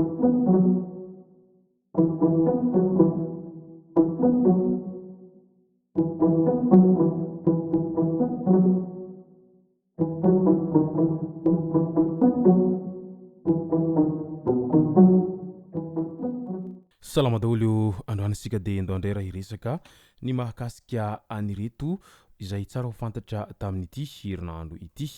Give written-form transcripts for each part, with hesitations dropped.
Salama daholo, androany isika dia ndao indray raha hiresaka ny mahakasika an'ireto izay tsara ho fantatra tamin'ity herinandro ity.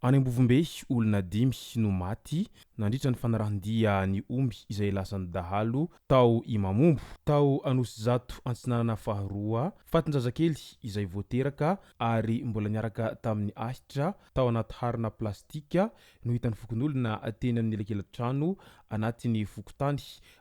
Any Ambovombe, olona dimy no maty nandritra ny fanarahan-dia ny omby izay lasan'ny dahalo tao Imamombo. Tao Anosizato Antsinanana faharoa, fatin-jazakely izay vao teraka ary mbola niaraka tamin'ny ahitra tao anaty harona plastika no hitan'ny fokonolona teny amin'ny elakelan-trano anatin'ny fokontany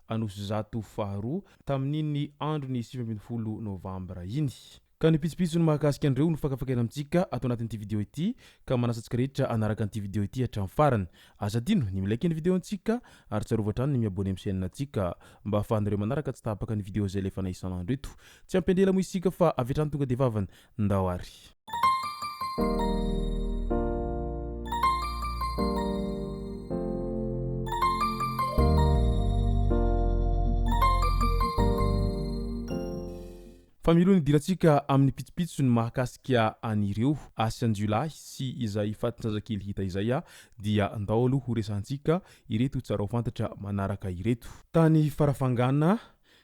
Anosizato faharoa tamin'iny andron'ny 19 novambra iny. Ka ny pitsopitsony mahakasika an'ireo no fakafakaina amintsika ato anatin'ity video ity ka manasa antsika rehetra hanaraka an'ity video ity hatramin'ny farany. Aza adino ny mi-like ny video antsika ary tsarovy hatrany ny mi-abonner amin'ny chaîne antsika mba ahafahanareo manaraka tsy tapaka ny video izay alefanay isan'andro eto. Tsy hampiandry ela moa isika fa avy hatrany tonga dia vavany. Ndao ary. Fa mialoha ny hidirantsika amin'ny pitsopitsony mahakasika an'ireo asan-jiolahy sy izay fatin-jazakely hita izay dia ndao aloha ho resahantsika ireto tsara ho fantatra manaraka ireto. Tany Farafangana,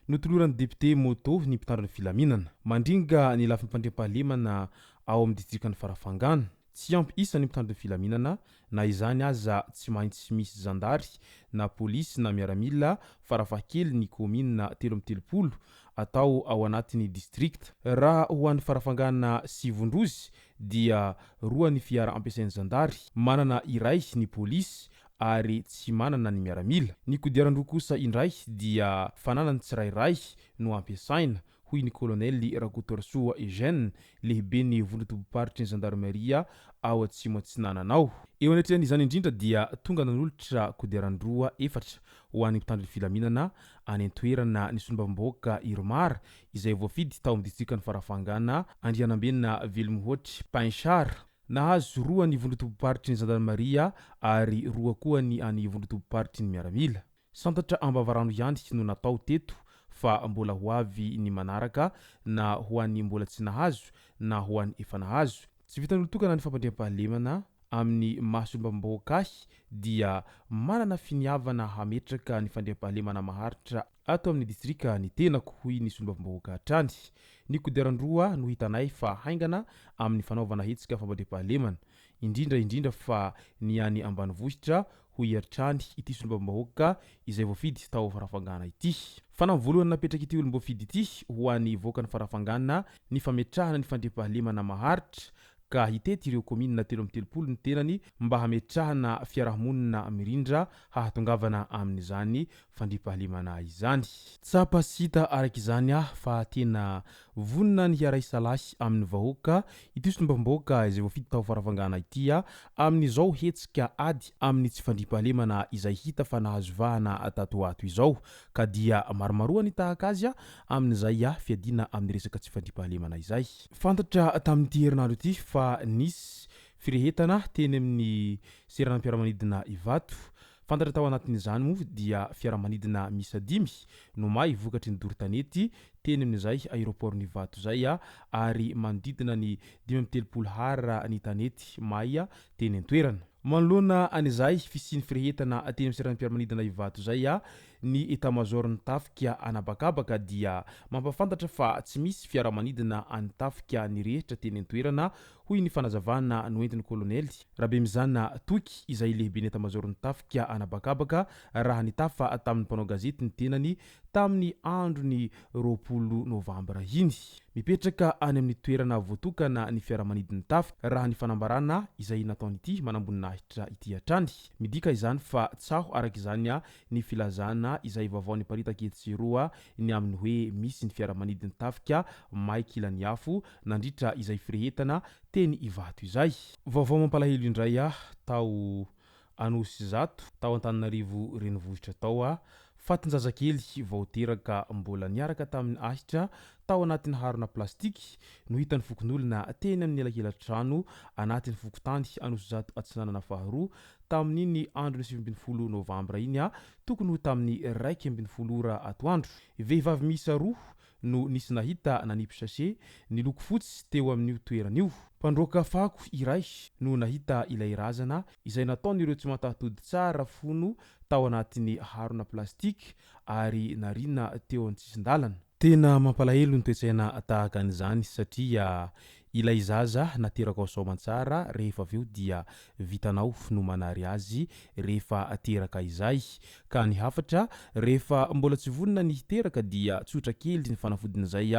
notoloran'ny député moto ny mpitandro ny filaminana. Mandringa ny lafiny fandriampahalemana ao amin'ny distrikan'i Farafangana. Tsy ampy isa ny mpitandro ny filaminana, na izany aza tsy maintsy misy zandary na polisy na miaramila farafahakeliny ny kaominina 33 atao ao anatin'ny distrikta. Raha ho an'i Farafangana sy Vondrozo dia roa ny fiara ampiasain'ny zandary, manana iray ny polisy ary tsy manana ny miaramila. Ny kodiaran-droa kosa indray dia fananan'ny tsirairay no ampiasaina, hoy ny kolonely Rakotoarisoa Eugène, lehiben'ny vondron-tobim-paritry ny zandarimaria ao Atsimo Atsinanana ao. Eo anatrehan'izany indrindra dia tonga nanolotra kodiaran-droa efatra ho an'ny mpitandro ny filaminana any an-toerana ny solombavambahoaka Irmar izay voafidy tao amin'ny distrikan'i Farafangana, Andrianambena Velomihoatra Painchard. Nahazo roa ny vondron-tobim-paritry ny zandarimaria ary roa koa ny an'ny vondron-tobim-paritry ny miaramila. Santatra ambavarano ihany no natao teto fa mbola ho avy ny manaraka na ho an'ny mbola tsy nahazo na ho an'ny efa nahazo. Tsy vitan'olon-tokana ny fampandriampahalemana, amin'ny maha solombavambahoaka ahy dia manana finiavana hametraka ny fandriampahalemana maharitra ato amin'ny distrika ny tenako, hoy ny solombavambahoaka hatrany. Ny kodiaran-droa no hitanay fa haingana amin'ny fanaovana hetsika fampandriampahalemana, indrindra indrindra fa ny any ambanivohitra, hoy hatrany ity solombavambahoaka izay voafidy tao Farafangana ity. Fanamby voalohany napetrak'ity olom-boafidy ity ho an'ny vahoakan'i Farafangana ny fametrahana ny fandriampahalemana maharitra ka hitety ireo kaominina 33 ny tenany mba hametrahana fiarahamonina mirindra hahatongavana amin'izany fandriampahalemana izany. Tsapa sy hita araka izany aho fa tena Vonona ny hiara-hisalahy amin'ny vahoaka ity solombavambahoaka izay voafidy tao Farafangana ity amin'izao hetsika ady amin'ny tsy fandriampahalemana izay hita fa nahazo vahana tato ho ato izao ka dia maromaroa ny tahaka azy amin'izay fiadiana amin'ny resaka tsy fandriampahalemana izay. Fantatra tamin'ity herinandro ity fa nisy firehetana teny amin'ny seranam-piaramanidina Ivato. Fantatra tao anatin'izany moa dia fiaramanidina miisa dimy no may vokatry ny doro tanety teny amin'izay aéroport-n'Ivato izay ary manodidina ny 35 ha ny tanety may teny an-toerana. Manoloana an'izay fisian'ny firehetana teny amin'ny seranam-piaramanidina Ivato izay, ny Etat-major-n'ny tafika an'habakabaka dia mampahafantatra fa tsy misy fiaramanidina an'ny tafika nirehitra teny an-toerana, hoy ny fanazavana noentin'ny kolonely Rabemizana Toky izay lehiben'ny etamazaoron'ny tafika an'habakabaka raha nitafa tamin'ny mpanao gazety ny tenany tamin'ny andron'ny 20 novambra iny. Mipetraka any amin'ny toerana voatokana ny fiaramanidin'ny tafika raha ny fanambarana izay nataon'ity manamboninahitra ity hatrany. Midika izany fa tsaho araka izany ny filazana izay vaovao niparitaka etsy sy eroa ny amin'ny hoe misy ny fiaramanidin'ny tafika may kilan'ny afo nandritra izay firehetana teny Ivato izay. Vaovao mampalahelo indray tao Anosizato, tao Antananarivo renivohitra tao, fatin-jazakely vao teraka mbola niaraka tamin'ny ahitra tao anatin'ny harona plastika no hitan'ny fokonolona teny amin'ny elakelan-trano anatin'ny fokontany Anosizato Atsinanana faharoa tamin'iny andron'ny 19 novambra iny, tokony ho tamin'ny 11 ora atoandro. Vehivavy miisa roa no nisy nahita nanipy sachet niloko fotsy teo amin'io toerana io. Mpandroaka fako iray no nahita ilay razana izay nataon'ireo tsy mataho-tody tsara fono tao anatin'ny harona plastique ary nariana teo an-tsisin-dalana. Tena mampalahelo ny toe-tsaina tahaka an'izany satria ilay zaza naterakao soamantsara rehefa avy eo dia vitanao no manary azy rehefa teraka izay. Ka ny hafatra, rehefa mbola tsy vonona ny hiteraka dia tsotra kely ny fanafodin'izay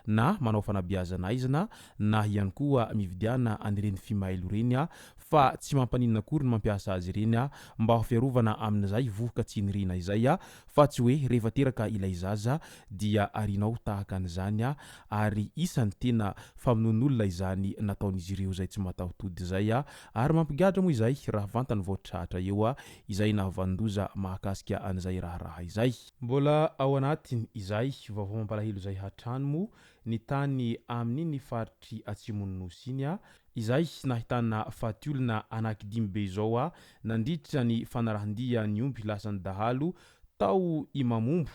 na manao fanabeazana aizana na ihany koa mividiana an'ireny fimailo ireny fa tsy mampaninona akory ny mampiasa azy ireny mba ho fiarovana amin'izay vohoka tsy niriana izay fa tsy hoe rehefa teraka ilay zaza dia arianao tahaka an'izany ary isany tena famonoan'olona izany nataon'izy ireo izay tsy mataho-tody izay ary mampigadra moa izay raha vantany vao tratra eo izay nahavanon-doza mahakasika an'izay raharaha izay. Mbola ao anatin izay vaovao mampalahelo izay hatrany moa ny tany amin'iny faritry atsimon'ny Nosy iny izay nahitana faty olona anaky dimy be izao nandritra ny fanarahan-dia ny omby lasan'ny dahalo tao Imamombo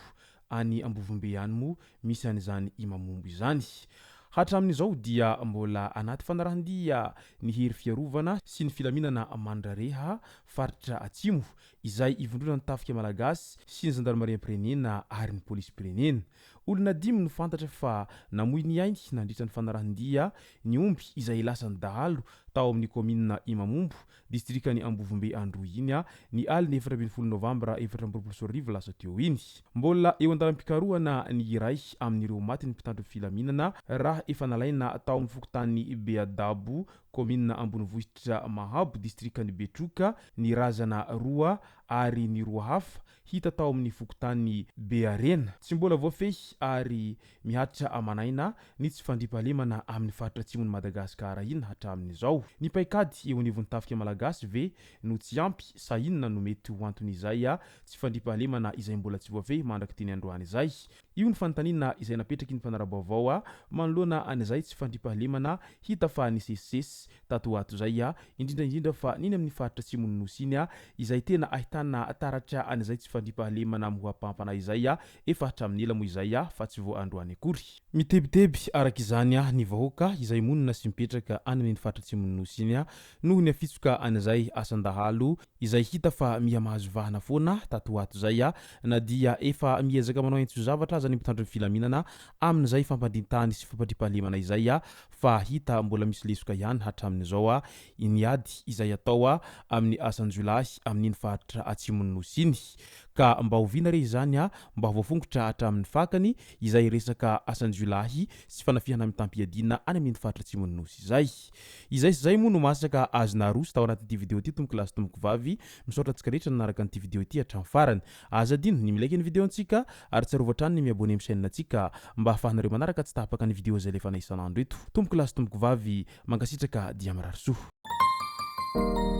any Ambovombe any moa misy an'izany Imamombo izany. Hatramin'izao dia mbola anaty fanarahan-dia ny hery fiarovana sy ny filaminana Mandrareha faritra Atsimo izay ivondronan'ny tafika malagasy sy ny zandarimariam-pirenena ary ny polisim-pirenena. Olona dimy no fantatra fa namoy ny ainy nandritra ny fanarahan-dia ny omby izay lasan'ny dahalo tao amin'ny kaominina Imamombo, distrikan'i Ambovombe Androy iny, ny alin'ny 14 novambra 2024 lasa teo iny. Mbola eo an-dalam-pikarohana ny iray amin'ireo maty ny mpitandro filaminana raha efa nalaina tao amin'ny fokontany Beadabo, kaominina ambonivohitra Mahabo, distrikan'i Betroka, ny razana roa ary ny roa hafa hita tao amin'ny fokontany Bearena. Tsy mbola voafehy ary mihatra aman'aina ny tsy fandriampahalemana amin'ny faritra atsimon'i Madagasikara iny hatramin'izao. Ny paikady eo anivon'ny tafika malagasy ve no tsy ampy sa inona no mety ho anton'izay tsy fandriampahalemana izay mbola tsy voafehy mandrak'iteny androany izay? Io ny fanontaniana izay napetraky ny mpanara-baovao manoloana an'izay tsy fandriampahalemana hita fa nisesisesy tato ho ato izay, indrindra indrindra fa ny eny amin'ny faritra atsimon'ny Nosy iny izay tena ahitana taratra an'izay tsy fandriampahalemana mihoa-pampana izay efa hatramin'ny ela moa izay fa tsy vao androany akory. Mitebiteby araka izany ny vahoaka izay monina sy mipetraka any amin'iny faritra atsimon'ny Nosy iny noho ny afitsoka an'izay asan-dahalo izay hita fa miha mahazo vahana foana tato ho ato izay na dia efa miezaka manao aintso-zavatra aza ny mpitandro ny filaminana amin'izay fampandrin-tany sy fampandriampahalemana izay fa hita mbola misy lesoka ihany hatramin'izao ny ady izay atao amin'ny asan-jiolahy amin'iny faritra atsimon'ny Nosy iny. Ka mba oviana re izany mba voafongotra hatramin'ny fakany izay resaka asan-jiolahy sy fanafihana mitam-piadiana any amin'iny faritra atsimon'ny Nosy izay. Izay sy izay moa no masaka azo naroso tao anatin'ity video ity tompoko lahy sy tompoko vavy. Misaotra antsika rehetra nanaraka an'ity video ity hatramin'ny farany. Aza adino ny mi-like ny video antsika ary tsarovy hatrany ny mi-abonner amin'ny chaîne antsika mba ahafahanareo manaraka tsy tapaka ny video izay alefanay isan'andro eto. Tompoko lahy sy tompoko vavy, mankasitraka dia mirary soa.